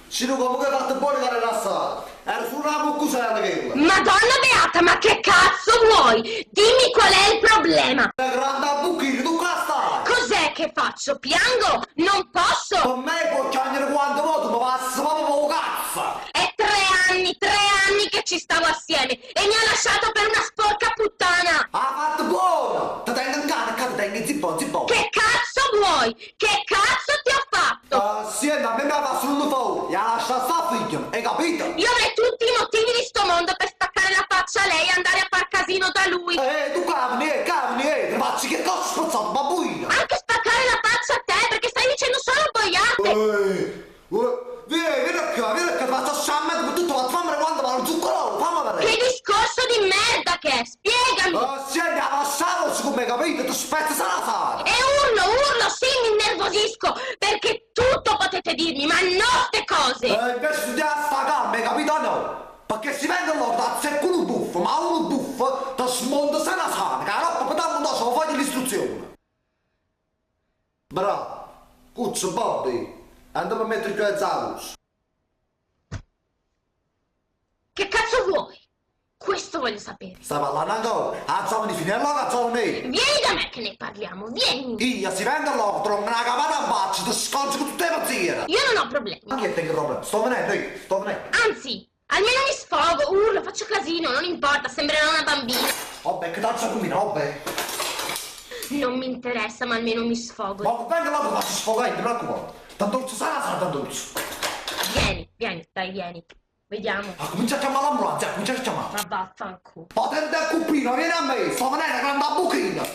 Ciro comunque hai fatto buono che l'hai lassato. Era solo una muccusella quella. Madonna beata, ma che cazzo vuoi? Dimmi qual è il problema. La grande bucchina, tu qua stai? Cos'è che faccio? Piango? Non posso! Con me puoi piangere quando vuoi, tu mi passi proprio per cazzo! È 3 anni, 3 anni che ci stavo assieme e mi ha lasciato per una sporca puttana! Ha fatto buono! Ti tengo in canna, ti tengo in zippo, zippo! Che cazzo vuoi? Che cazzo ti ho fatto? Sì, a me mi ha fatto solo un favore, gli ha lasciato sta figlia, hai capito? Io avrei tutti i motivi di sto mondo per staccare la faccia a lei e andare a far casino da lui. Tu cavoli, cavoli, ti faccio che cosa spezzato, babbuino! Anche spaccare la faccia a te perché stai dicendo solo boiate. Vieni, vieni qua, vieni qua, ti faccio sciamare con tutto, ma fammi quando va lo zucchero, fammi vedere! Che discorso di merda che è? Spiegami! Senti, la passavo, siccome hai capito, ti spezzo la fare! E urlo, urlo, sì, mi innervosisco, perché tutto potete dirmi, ma non ste cose! Invece studiare sta calma, hai capito o no? Perché si vengono loro, ti azzecco uno buffo, ma uno buffo ti smonta sana sana, che la roba per tanto non so, voglio l'istruzione. Bravo, Cuzzo, Bobby, andiamo a mettere giù a Zagus. Che cazzo vuoi? Questo voglio sapere. Stai parlando ancora? Alzami di finire, allora alzami me. Vieni da me che ne parliamo, vieni. Io si vengono loro, trovo una capata in faccia, ti sconcio con tutte le pazzie. Io non ho problemi. Ma che tengo problemi? Sto venendo io, sto venendo. Anzi, almeno mi sfogo, urlo, faccio casino, non importa, sembrerò una bambina. Vabbè, che tazza combina, vabbè. Non mi interessa, ma almeno mi sfogo. Ma vengo là, ti faccio sfogare, ti preoccupare. Tanto sarà, sarà tanto. Vieni, vieni, dai, vieni. Vediamo. Ah, comincia a chiamare l'ambulanza, comincia a chiamare. Ma vaffanculo. Potente del cupino, vieni a me, sto venendo, grande buchina.